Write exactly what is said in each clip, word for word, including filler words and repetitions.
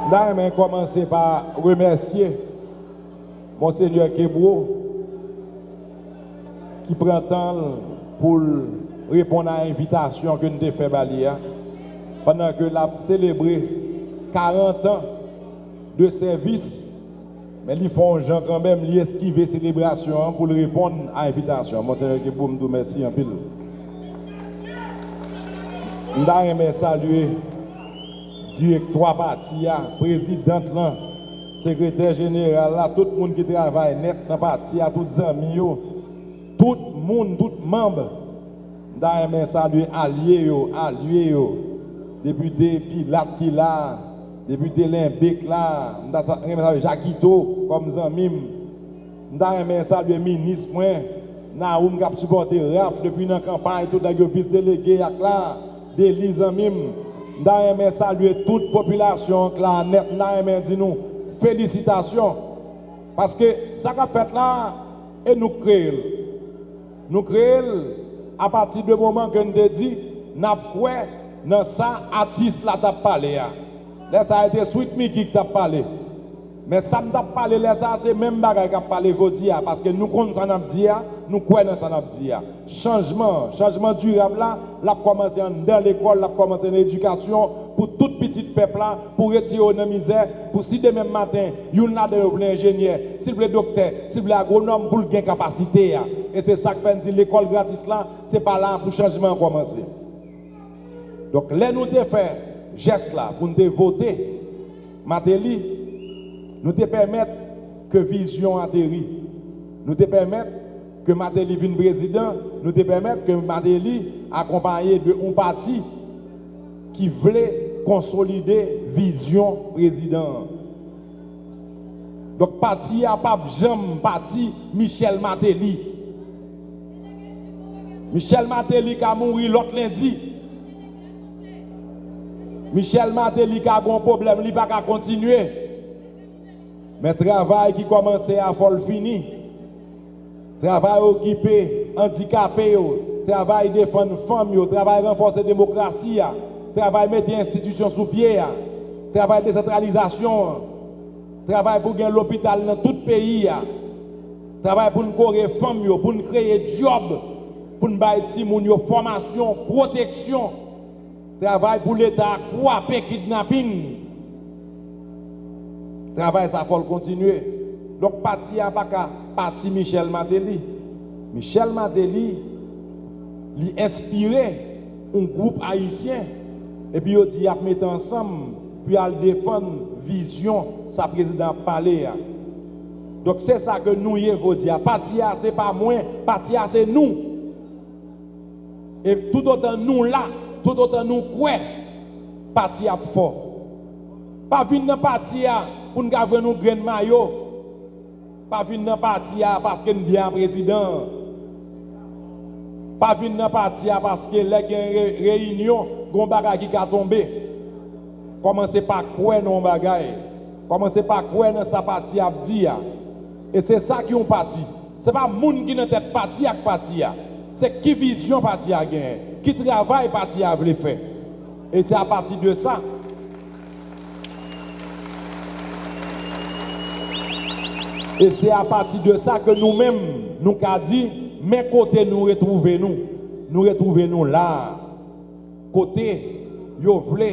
M ta renmen kòmanse pa remèsye Monsenyè Kebreau ki pran tan l pou l reponn a envitasyon ke n te fè ba li a, pandan ke l ap selebre karant an de sèvis, men li fè yon jan kanmenm, li eskive selebrasyon an pou l reponn a envitasyon. Monsenyè Kebreau, m di w mèsi anpil. M ta renmen salye direktwa pati a, prezidant lan, sekretè jeneral la, tout moun ki travay nèt nan pati a, tout zanmi yo, tout moun, tout manm. M ta renmen salye alye yo, alye yo, depite Pilat ki la, depite Lenbek la, m ta sa- renmen salye Jakito kòm zanmi m. M ta renmen salye minis mwen, Naoum k ap sipòte Raf depi nan kanpay, tout nèg yo vis delege y ak la, Deli zanmi m. M ta renmen salye tout popilasyon an k la nèt, m ta renmen di nou felisitasyon. Paske sa k ap fèt la, e nou k kreye l. Nou kreye l apati de moman ke n te di n ap kwè nan sa atis la t ap pale a. Lè sa a, se te Sweet Micky ki t ap pale. Men sa m t ap pale lè sa a, se menm bagay k ap pale jodi a, paske nou konn sa n ap di a, nou kwè nan sa n ap di a. Chanjman an, chanjman dirab la, l ap kòmanse anndan lekòl, l ap kòmanse nan edikasyon pou tout pitit pèp la, pou retire yo nan mizè, pou si demen maten, youn ladan yo vle enjenyè, si l vle doktè, si l vle agwonòm, pou l gen kapasite a. E se sa k fè n di lekòl gratis la, se pa la pou chanjman an kòmanse. Donk, lè nou te fè jès la pou n te vote Martelly, nou te pèmèt ke vizyon ateri. Nou te pèmèt ke Martelly vin prezidan, nou te pèmèt ke Martelly akonpaye de yon pati ki vle konsolide vizyon prezidan an. Donk, pati a p ap janm pati Michel Martelly. Michel Martelly ka mouri lòt lendi. Michel Martelly ka gen yon pwoblèm, li pa ka kontinye. Men travay ki kòmanse a, fò l fini. Travay okipe andikape yo, travay defann fanm yo, travay ranfòse demokrasi a, travay mete enstitisyon sou pye a, travay desantralizasyon an, travay pou gen lopital nan tout peyi a, travay pou n kore fanm yo, pou n kreye djòb, pou n bay timoun yo fòmasyon, pwoteksyon. Travay pou Leta a kwape kidnaping. Travay sa fò l kontinye. Donk, pati a pa ka pati Michel Martelly. Michel Martelly, li enspire yon gwoup ayisyen, epi yo di y ap mete ansanm pou y al defann vizyon sa prezidan ap pale a. Donk, se sa ke nou ye jodi a. Pati a, se pa mwen, pati a, se nou. E toutotan nou la, toutotan nou kwè, pati a ap fò. Pa vin nan pati a pou n ka jwenn yon grenn mayo. Pa vin nan pati a paske n byen a prezidan an. Pa vin nan pati a paske lè gen re- reyinyon, gen yon bagay ki ka tonbe. Kòmanse pa kwè nan yon bagay. Kòmanse pa kwè nan sa pati a ap di a. E se sa ki yon pati. Se pa moun ki nan tèt pati ak pati a. Se ki vizyon pati a genyen, ki travay pati a vle fè. E se apati de sa, e se apati de sa ke nou menm, nou ka di, men kote nou retwouve nou. Nou retwouve nou la a. Kote yo vle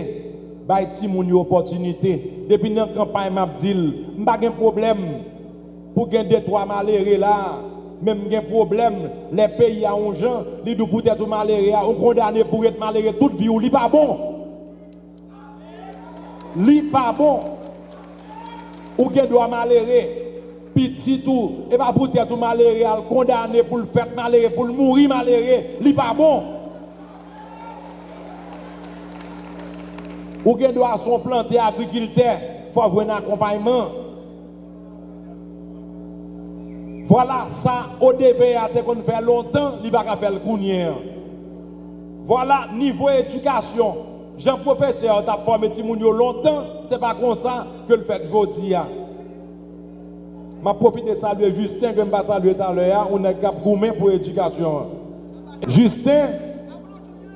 bay timoun yo opòtinite. Depi nan kanpay m ap di l, m pa gen pwoblèm pou gen de twa malere la a, men m gen pwoblèm lè peyi a yon jan, li di w poutèt ou malere a, ou kondane pou ret malere tout vi w, li pa bon. Li pa bon. Ou gen dwa malere, pitit ou, e pa poutèt ou malere, al kondane pou l fèt malere, pou l mouri malere, li pa bon. Ou gen dwa se yon plantè, agrikiltè, fò w jwenn akonpayman. Vwala sa O D V A te konn fè lontan, li pa ka fè l kounye an. Vwala nivo edikasyon, jan pwofesè yo t ap fòme timoun yo lontan, se pa konsa ke l fèt jodi a. M ap pwofite salye Justin, ke m pa salye talè a, yon nèg k ap goumen pou edikasyon an. Justin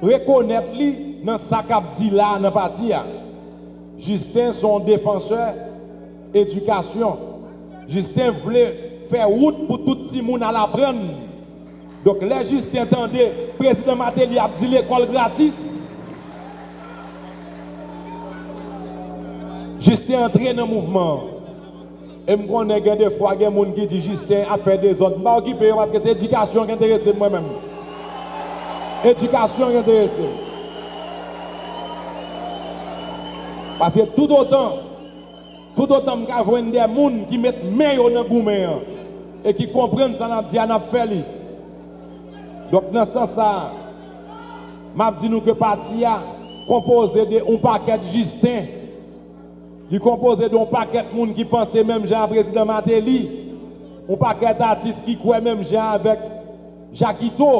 rekonèt li nan sa k ap di la a nan pati a. Jisten se yon defansè edikasyon. Jisten vle fè wout pou tout timoun al aprann. Donk, lè Jisten tande Prezidan Mateli ap di lekòl gratis, Jisten antre nan mouvman an. E m konnen gen defwa gen moun ki di Jisten ap fè dezòd. M pa okipe yo paske se edikasyon ki enterese m mwen menm. Edikasyon ki enterese m. Paske toutotan, toutotan m ka jwenn de moun ki met men yo nan goumen an e ki konprann sa n ap di a, n ap fè li. Donk, nan sans sa a, m ap di nou ke pati a konpoze de yon pakèt Jisten. Li konpoze de yon pakèt moun ki panse menm jan a Prezidan Mateli, yon pakèt atis ki kwè menm jan avèk Jakito,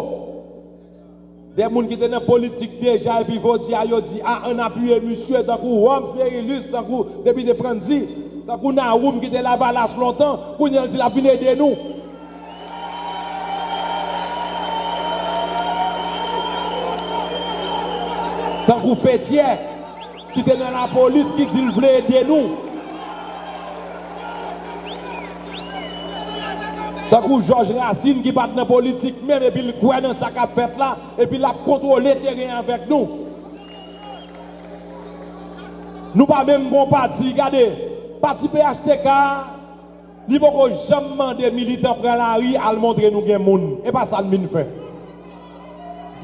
de moun ki te nan politik deja epi jodi a yo di, a, ann apiye misye, tankou Worms Perilus, tankou Depite Frantzy, tankou Nawoum ki te Lavalas lontan, kounye a l di l ap vin ede nou. Tankou Fetyè ki te nan lapolis ki di l vle ede nou. Tankou Jòj Rasin ki pa t nan politik menm epi l kwè nan sa k ap fèt la epi l ap kontwole teren avèk nou. Nou pa menm gon pati, gade, pati P H T K a, li poko janm mande militan pran lari al montre nou gen moun. E pa sa n vin fè.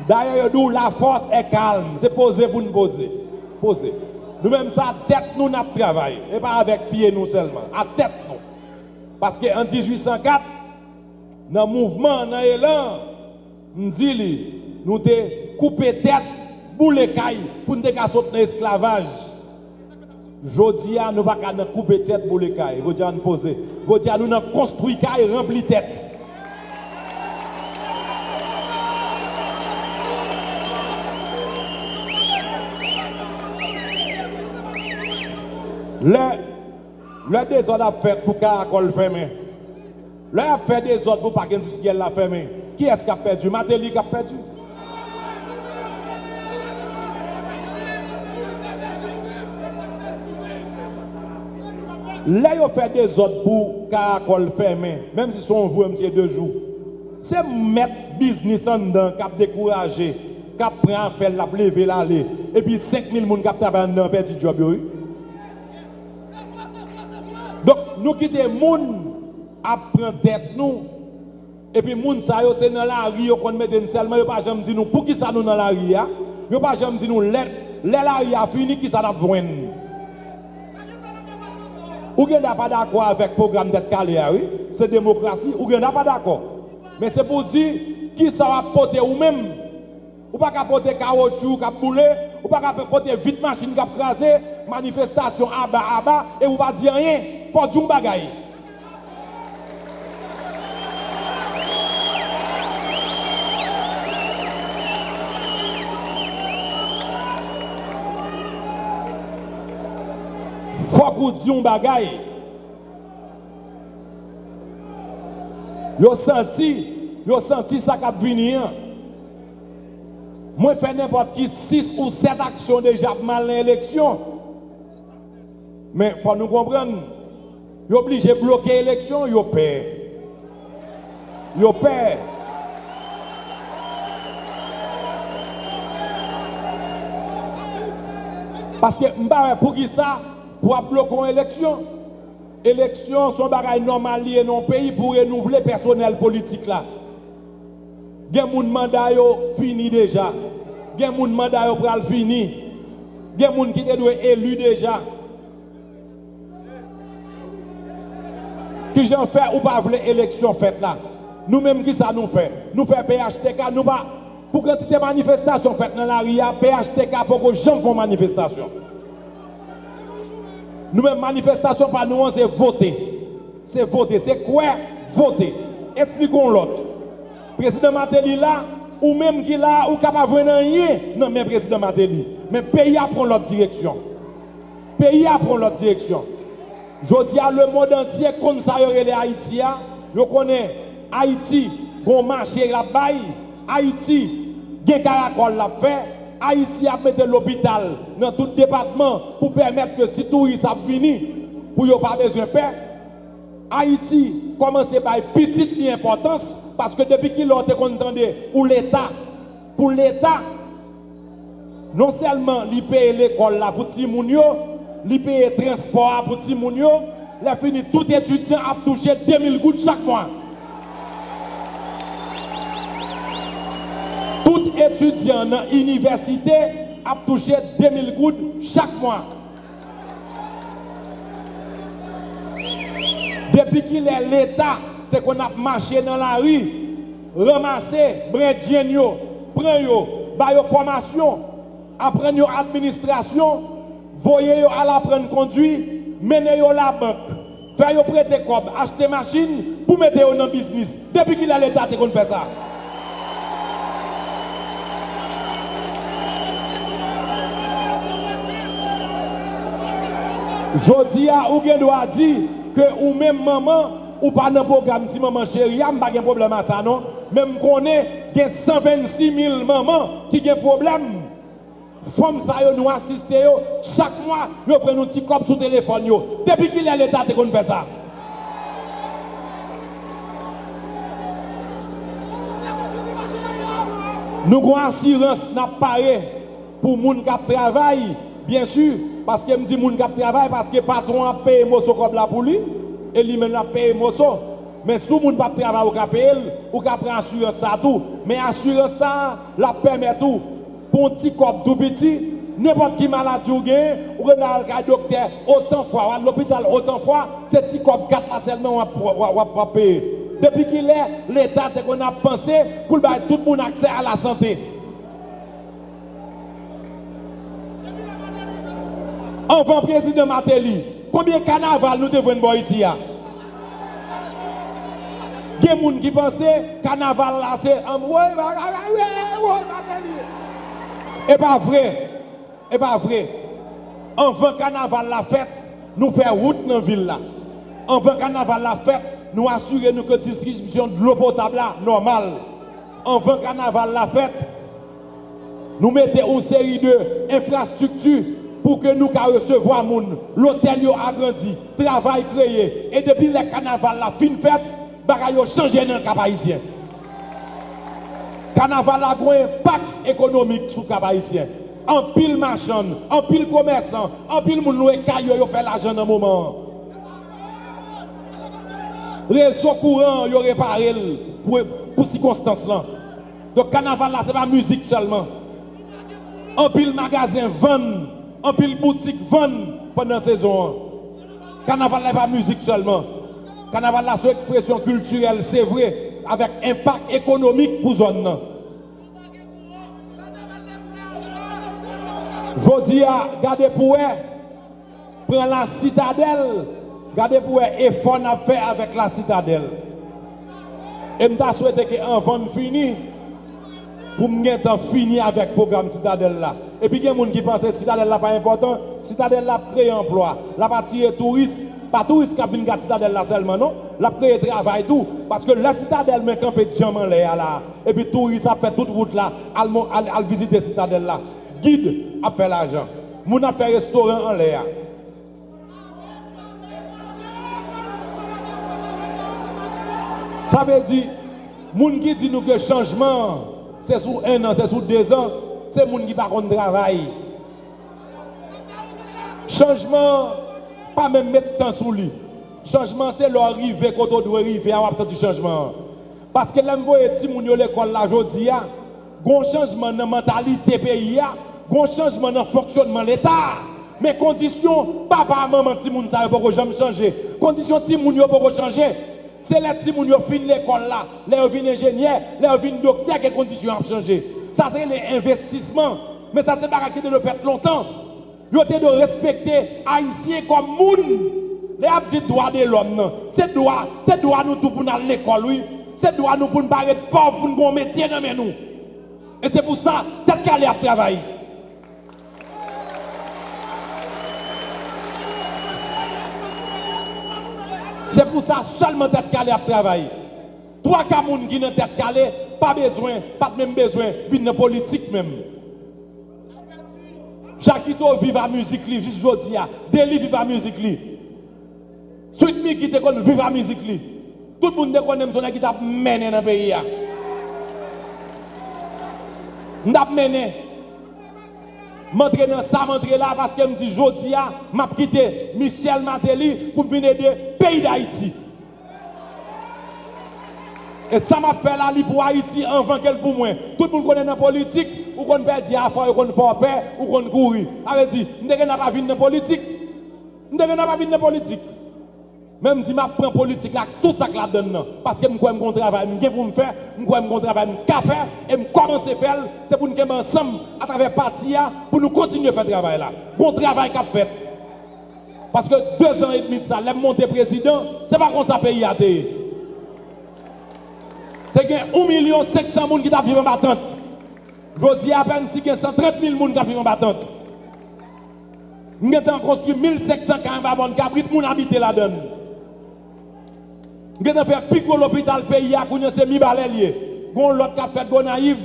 Dayè, yo di w, la force est calme. Se poze pou n poze. Poze. Nou menm, se a tèt nou n ap travay. E pa avèk pye nou sèlman. A tèt nou. Paske an dizuit san kat, nan mouvman an, nan elan an, m di li, nou te koupe tèt, boule kay, pou n te ka sot nan esklavaj. Jodi a, nou pa ka nan koupe tèt, boule kay. Jodi a, nou poze. Jodi a, nou nan konstwi kay, ranpli tèt. Lè, lè dezòd ap fèt pou Karakòl fèmen, lè y ap fè dezòd pou pak endistriyèl la fèmen, kiyès k ap pèdi? Mateli k ap pèdi. Lè yo fè dezòd pou Karakòl fèmen, menm si se yon jou, menm si se de jou, se mèt biznis anndan k ap dekouraje, k ap pran afè l, l ap leve l ale. Epi senk mil moun k ap travay anndan an pèdi djòb yo, wi. Donk, nou kite moun ap pran tèt nou. Epi moun sa yo, se nan lari yo konn mete n sèlman, yo pa janm di nou poukisa nou nan lari a. Yo pa janm di nou lè, lè lari a fini, kisa n ap jwenn. Ou gen dwa pa dakò avèk pwogram Tèt Kale a, wi. Se demokrasi, ou gen dwa pa dakò. Men se pou di kisa w ap pote ou menm. Ou pa ka pote kawotchou k ap boule, ou pa ka pote vit machin k ap kraze, manifestasyon aba, aba, e ou pa di anyen. Fò w di yon bagay. Fòk ou di yon bagay. Yo santi, yo santi sa k ap vini an. Mwen fè nenpòt ki sis ou sèt aksyon deja pou m al nan eleksyon. Men fò nou konprann, yo blije bloke eleksyon, yo pè. Yo pè. Paske m pa wè poukisa pou ap bloke yon eleksyon. Eleksyon se yon bagay nòmal li ye nan yon peyi pou renouvle pèsonèl politik la. Gen moun manda yo fini deja. Gen moun manda yo pral fini. Gen moun ki te dwe eli deja. Kijan fè ou pa vle eleksyon fèt la? Nou menm, kisa nou fè? Nou fè P H T K, nou pa, pou kantite manifestasyon fèt nan lari a, P H T K poko janm fè yon manifestasyon. Nou menm, manifestasyon pa nou an, se vote. Se vote, se kwè, vote. Esplike yon lòt. Prezidan Mateli la, ou menm ki la a, ou ka pa jwenn anyen nan men Prezidan Mateli. Men peyi a pran lòt direksyon. Peyi a pran lòt direksyon. Jodi a, lemonn antye konn sa yo rele Ayiti a. Yo konnen Ayiti gon mache l ap bay. Ayiti gen karakòl l ap fè. Ayiti ap mete lopital nan tout depatman pou pèmèt ke si touris ap vini, pou yo pa bezwen pè. Ayiti kòmanse bay pitit li enpòtans, paske depi kilè w te konn tande ou Leta, pou Leta, non sèlman li peye lekòl la pou timoun yo, li peye transpò a pou timoun yo, lè fini tout etidyan ap touche de mil goud chak mwa. Tout etidyan nan inivèsite ap touche de mil goud chak mwa. Depi kilè Leta te konn ap mache nan lari, ranmase brendjenn yo, pran yo, ba yo fòmasyon, aprann yo administrasyon, voye yo al aprann kondwi, mennen yo labank, fè yo prete kòb, achte machin pou mete yo nan biznis? Depi kilè Leta te konn fè sa? Jodi a, ou gen dwa di ke ou menm manman, ou pa nan pwogram Ti Manman Cheri a, m pa gen pwoblèm a sa non. Men m konnen gen san vennsis mil manman ki gen pwoblèm. Fanm sa yo, nou asiste yo, chak mwa, yo voye nou ti kòb sou telefòn yo. Depi kilè Leta te konn fè sa? Nou gon asirans n ap pare pou moun k ap travay, byen si, paske m di moun k ap travay, paske patwon an ap peye moso kòb la pou li, e li menm l ap peye moso. Men si yon moun p ap travay, ou ka peye l, ou ka pran asirans sa a tou. Men asirans sa a, l ap pèmèt ou pou yon ti kòb tou piti, nenpòt ki maladi ou genyen, ou gen dwa al kay doktè otan fwa, w al lopital otan fwa, se ti kòb kat la sèlman w ap, w ap, w ap, w ap peye. Depi kilè Leta te konn ap panse pou l bay tout moun aksè a lasante? Anvan Prezidan Martelly, konbyen kanaval nou te jwenn bò isi a? Gen moun ki panse kanaval la se anm-, woy, bagay, woy, woy, bagay li ye. E pa vre. E pa vre. Anvan kanaval la fèt, nou fè wout nan vil la. Anvan kanaval la fèt, nou asire nou ke distribisyon dlo potab la nòmal. Anvan kanaval la fèt, nou mete yon seri de enfrastrikti pou ke nou ka resevwa moun, lotèl yo agrandi, travay kreye, e depi lè kanaval la fin fèt, bagay yo chanje nan Kap Ayisyen. Kanaval la gen yon enpak ekonomik sou Kap Ayisyen. Anpil machann, anpil komèsan, anpil moun lwe kay yo, yo fè lajan nan moman an. Rezo kouran an, yo repare l pou, pou sikonstans lan. Donk, kanaval la, se pa mizik sèlman. Anpil magazen vann, anpil boutik vann pandan sezon an. Kanaval la, e pa mizik sèlman. Kanaval la, se yon ekspresyon kiltirèl, se vre, avèk enpak ekonomik pou zòn nan. Jodi a, gade pou wè, pran Lasitadèl, gade pou wè efò n ap fè avèk Lasitadèl. E m ta swete ke anvan n fini, pou m gentan fini avèk pwogram Sitadèl la. Epi gen moun ki panse Sitadèl la pa enpòtan, Sitadèl la ap kreye anplwa, l ap atire touris, pa touris k ap vin gad Sitadèl la sèlman non, l ap kreye travay tou, paske lè Sitadèl mwen kanpe djanm anlè a la, epi touris ap fè tout wout la, al, al, al vizite Sitadèl la. Gid ap fè lajan. Moun ap fè restoran anlè a. Sa vle di, moun ki di nou ke chanjman an, se sou en an, se sou dezan, se moun ki pa konn travay. Chanjman an pa menm met tan sou li. Chanjman an se lè w rive kote w dwe rive a, w ap santi chanjman an. Paske lè m voye timoun yo lekòl la jodi a, gon chanjman nan mantalite peyi a, gon chanjman nan fonksyònman Leta a. Men kondisyon papa a manman timoun sa yo poko janm chanje. Kondisyon timoun yo poko chanje. Se lè timoun yo fin lekòl la, lè yo vin enjenyè, lè yo vin doktè ke kondisyon ap chanje. Sa se rele envestisman. Men sa se bagay ki te dwe fèt lontan. Yo te dwe respekte Ayisyen kòm moun. Lè y ap di dwa de lòm nan, se dwa, se dwa nou tou pou n al lekòl, wi. Se dwa nou pou n pa ret pòv, pou n gen yon metye nan men nou. E se pou sa, Tèt Kale ap travay. Se pou sa sèlman Tèt Kale ap travay. Twa ka moun ki nan Tèt Kale pa bezwen, pa t menm bezwen vin nan politik menm. Jakito viv a mizik li jis jodi a. Deli viv a mizik li. Sweet Micky te konn viv a mizik li. Tout moun te konnen m se yon nèg ki t ap mennen nan peyi a. M t ap mennen. M antre nan sa m antre la paske m di jodi a, m ap kite Michel Martelly pou m vin ede peyi Dayiti. E sa m ap fè la, li pou Ayiti anvan ke l pou mwen. Tout moun konnen nan politik, ou konn pèdi afè, ou konn fè w pè, ou konn kouri. Sa vle di, m te gentan pa vin nan politik. M te gentan pa vin nan politik. Men m di m ap pran politik la ak tout sa k ladann nan. Paske m kwè m gon travay m gen pou m fè, m kwè m gon travay m ka fè, e m kòmanse fè l, se pou n kenbe ansanm atravè pati a, pou nou kontinye fè travay la. Gon travay k ap fèt. Paske dezan edmi de sa, lè m monte prezidan, se pa konsa peyi a te ye. Te gen yon milyon senk san moun ki t ap viv anba tant. Jodi a, apèn si gen san trant mil moun k ap viv anba tant. M gentan konstwi mil senk san kay anba mòn kabrit, moun abite ladan l. M gentan fè pi gwo lopital peyi a, kounye a se Mibalè l ye. Gon lòt k ap fèt Gonayiv,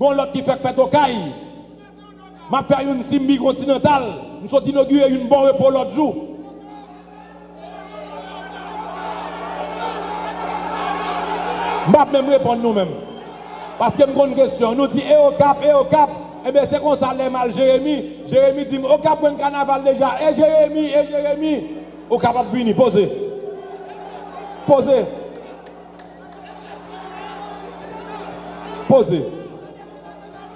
gon lòt ki fèk fèt Okay. M ap fè youn Simbi Kontinantal. M sot inogire youn Bon Repo lòt jou. M p ap menm reponn nou menm. Paske m konn kesyon. Nou di e Okap, e Okap. Enben, se konsa lè m al Jeremi, Jeremi di m, Okap jwenn kanaval deja. E Jeremi, e Jeremi. Okap ap vini. Poze. Poze. Poze.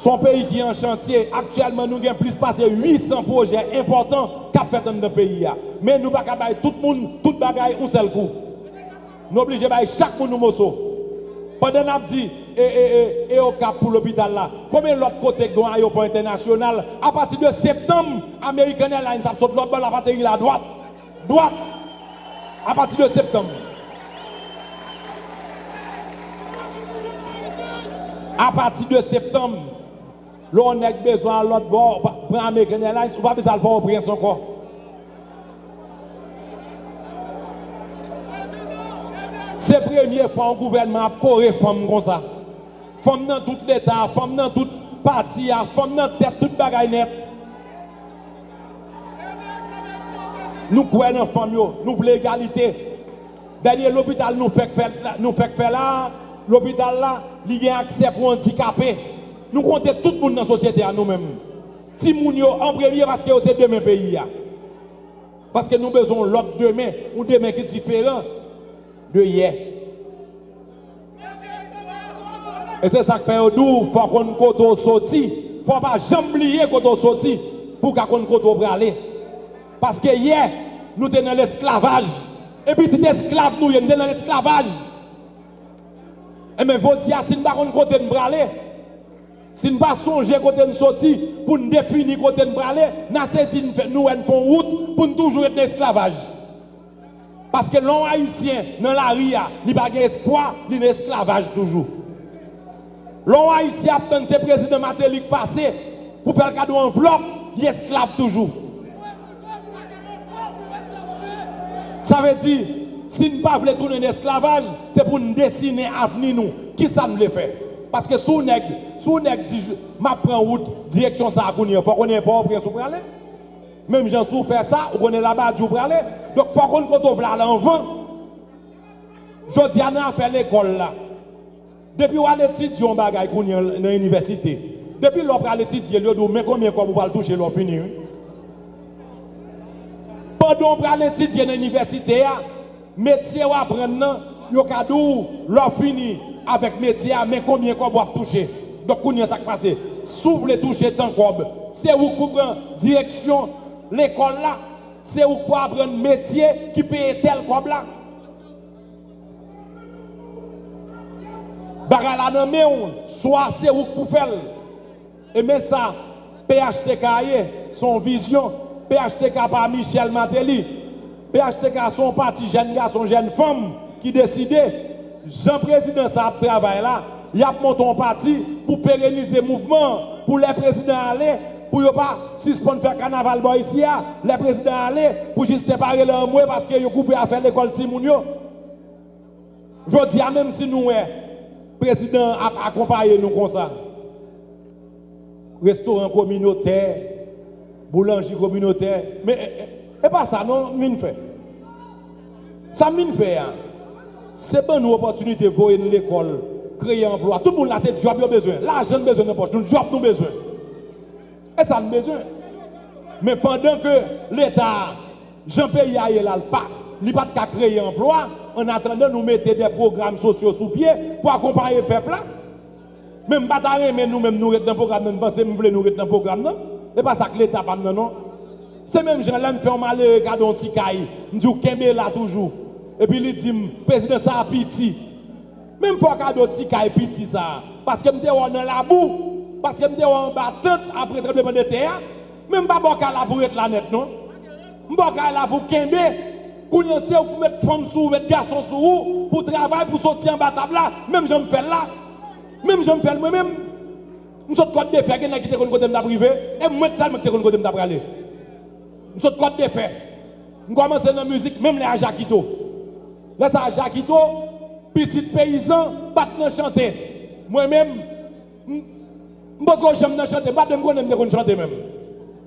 Se yon peyi ki an chantye. Aktyèlman, nou gen plis pase uit san pwojè enpòtan k ap fèt anndan peyi a. Men nou pa ka bay tout moun tout bagay yon sèl kou. Nou oblije bay chak moun yon moso. Pandan n ap di, e, e, e, e Okap pou lopital la, konbyen lòt kote k gen yon ayewopò entènasyonal? Apati de septanm, American Airlines ap sot lòt bò, l ap ateri la dwat. Dwat. Apati de septanm. Apati de septanm, lè yon nèg bezwen al lòt bò, pa- pran American Airlines, ou pa bezwen al Pòtoprens ankò. Se premye fwa yon gouvènman ap kore fanm konsa. Fanm nan tout leta a, fanm nan tout pati a, fanm nan tèt tout bagay nèt. Nou kwè nan fanm yo, nou vle egalite. Dènye lopital nou fèk fè, nou fèk fè la, lopital la, li gen aksè pou andikape. Nou konte tout moun nan sosyete a nou menm. Timoun yo an premye paske yo se demen peyi a. Paske nou bezwen yon lòt demen, yon demen ki diferan de yè. E se sa k fè yo di w, fò w konn kote w soti. Fò w pa janm bliye kote w soti pou w ka konn kote w prale. Paske yè, nou te nan lesklavaj. E pitit esklav nou ye, nou te nan lesklavaj. Enben, jodi a, si n pa konn kote n prale, si n pa sonje kote n soti, pou n defini kote n prale, n a sezi n fè, nou wè n fè yon wout pou n toujou ret nan esklavaj. Paske lè yon Ayisyen nan lari a, li pa gen espwa, li nan esklavaj toujou. Lè yon Ayisyen ap tann se prezidan Martelly k pase pou fè l kado anvlòp, li esklav toujou. Sa vle di, si n pa vle tounen nan esklavaj, se pou n desinen avni nou. Kisa n vle fè? Paske si w nèg, si w nèg di, m ap pran wout direksyon sa a kounye a, fò w konnen Pòtoprens ou prale. Menm jan si w fè sa, ou konnen Labadi ou prale. Donk, fò w konn kote w vle ale anvan. Jodi a, nan afè lekòl la, depi w al etidye yon bagay kounye a nan inivèsite, depi lè w pral etidye l, yo di w men konbyen kòb ou pral touche lè w fini, wi. Pandan w pral etidye nan inivèsite a, metye w aprann nan, yo ka di w, lè w fini avèk metye a, men konbyen kòb w ap touche. Donk, kounye a, sa k pase? Si w vle touche tan kòb, se ou k pou pran direksyon lekòl la, se ou k pou aprann metye ki peye tèl kòb la. Bagay la nan men w, swa se ou k pou fè l. E men sa P H T K ye, se yon vizyon. P H T K pa Michel Martelly. P H T K se yon pati jèn gason, jèn fanm ki deside, jan prezidan sa ap travay la, y ap monte yon pati pou perenize mouvman an, pou lè prezidan ale, pou yo pa sispann fè kanaval bò isi a, lè prezidan ale, pou Jisten pa rele anmwe paske yo koupe afè lekòl timoun yo. Jodi a, menm si nou wè prezidan an ap akonpaye nou konsa, restoran kominotè, Boulanjri kominotè. Men e, e, e pa sa non m vin fè. Sa m vin fè a, se ban nou opòtinite, voye n lekòl, kreye anplwa. Tout moun la se djòb yo bezwen, lajan n bezwen nan pòch nou, djòb nou bezwen. E sa n bezwen. Men pandan ke Leta a, jan peyi a ye la, l pa, li pa t ka kreye anplwa, annatandan nou mete de pwogram sosyo sou pye pou akonpaye pèp la. Men m pa ta renmen nou menm nou ret nan pwogram nan, m panse m vle nou ret nan pwogram nan. E pa sa k Leta pa m nan non. Se menm jan lè m fè yon malere kado yon ti kay, m di w kenbe la toujou. Epi li di m, prezidan sa a piti. Men m fè w kado ti kay piti sa a, paske m te wè w nan labou, paske m te wè w anba tant apre tranblemanntè a. Men m pa ba w kay la pou w ret la nèt non. M ba w kay la pou w kenbe. Kounye a se ou pou met fanm sou ou, met gason sou ou, pou w travay, pou w soti anba tab la, menm jan m fè l la. Menm jan m fè l mwen menm. M sot Kòt de Fè, gen nèg ki te konn kote m t ap rive, e mwen sèlman ki te konn kote m t ap prale. M sot Kòt de Fè. M kòmanse nan mizik menm lè a Jakito. Lè sa a Jakito, pitit peyizan, pa t nan chante. Mwen menm, m, m poko janm nan chante, m pa t menm konnen m te konn chante menm.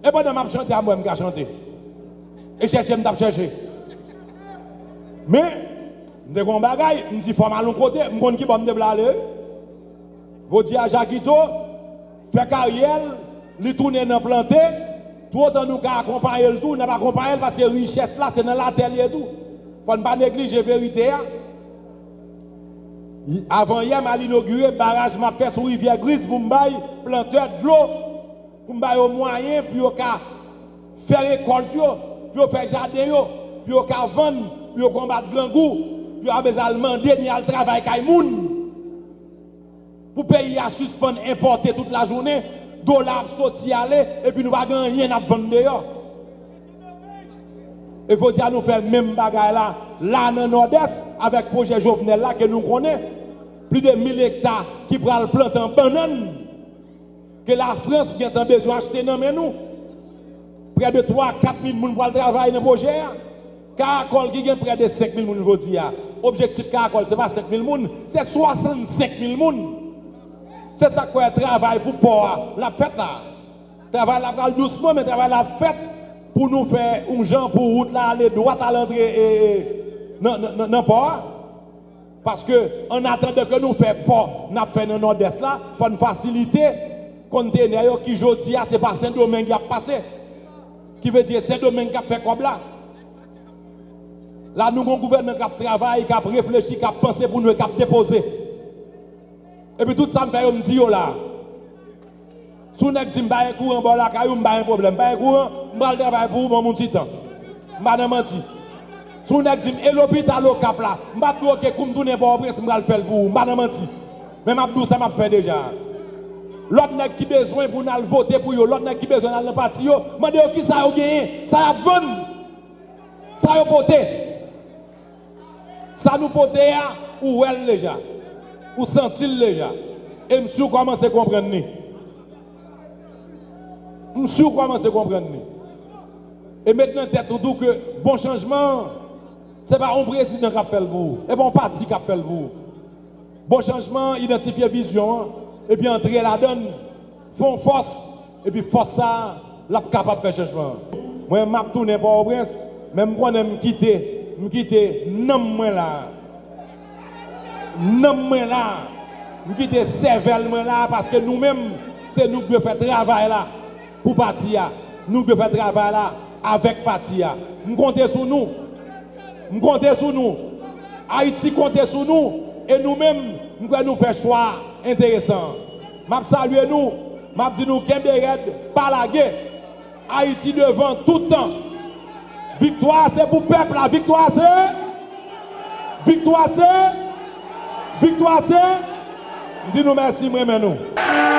E pandan m ap chante a, m wè m ka chante. E chèche m t ap chèche. Men, m te gen yon bagay, m di fò m al yon kote, m konn ki bò m te vle ale. Jodi a Jakito fè karyè l, li tounen nan plante, toutotan nou ka akonpaye l tou, n ap akonpaye l paske richès la se nan latè l ye tou. Fò n pa neglije verite a. Avan yè m al inogire baraj m ap fè sou rivyè Griz pou m bay plantè dlo, pou m ba yo mwayen pou yo ka fè rekòlt yo, pou yo fè jaden yo, pou yo ka vann, pou yo konbat grangou, pou yo pa bezwen al mande ni al travay kay moun. Pou peyi a sispann enpòte tout lajounen, dola ap soti ale, epi nou pa gen anyen n ap vann deyò. E jodi a nou fè menm bagay la, la nan Nòdès, avèk pwojè Jovenel la ke nou konnen, plis de mil ekta ki pral plante an bannann, ke Lafrans gentan bezwen achte nan men nou. Prè de twa a kat mil moun pral travay nan pwojè a. Karakòl ki gen prè de senk mil moun jodi a. Objektif Karakòl, se pa senk mil moun, se swasannsenk mil moun. Se sa k fè travay pou pò a, l ap fèt la. Travay la pral dousman, men travay la ap fèt pou nou fè yon jan pou wout la ale dwat al antre, e, e, nan, nan, nan, nan pò a. Paske, annatandan ke nou fè pò, n ap fè nan Nòdès la, fò n fasilite kontenè yo ki jodi a se pa Sendomeng y ap pase. Ki vle di Sendomeng k ap fè kòb la. La nou gon gouvènman k ap travay, k ap reflechi, k ap panse pou nou e k ap depoze. Epi tout sa m fè yo, m di yo la. Si yon nèg di m pa gen kouran bò lakay ou, m pa gen pwoblèm. Pa gen kouran, m pral travay pou ou, ban m yon ti tan. M pa nan manti. Si yon nèg di m e lopital Okap la, m p ap di w oke, kou m tounen Pòtoprens, m pral fè l pou ou. M pa nan manti. Men m ap di w sa m ap fè deja. Lòt nèg ki bezwen pou n al vote pou yo, lòt nèg ki bezwen n al nan pati yo, mande yo kisa yo genyen, sa y ap vann. Sa yo pote. Sa nou pote a, ou wè l deja. Ou santi l deja. E m si w kòmanse konprann li. M si w kòmanse konprann li. E met nan tèt ou tou ke bon chanjman an, se pa yon prezidan k ap fè l pou ou. E pa yon pati k ap fè l pou ou. Bon chanjman an, idantifye vizyon an, epi antre ladan l, fè yon fòs, epi fòs sa a, l ap kapab fè chanjman an. Mwen, m ap tounen Pòtoprens, men m konnen m kite, m kite nanm mwen la a. Nanm mwen la a. M kite sèvèl mwen la a, paske nou menm, se nou k dwe fè travay la pou pati a. Nou k dwe fè travay la avèk pati a. M konte sou nou. M konte sou nou. Ayiti konte sou nou. E nou menm, m kwè nou fè chwa enteresan. M ap salye nou. M ap di nou kenbe rèd, pa lage. Ayiti devan tout tan. Viktwa se pou pèp la. Viktwa se, viktwa se, viktwa se. M di nou mèsi, m renmen nou.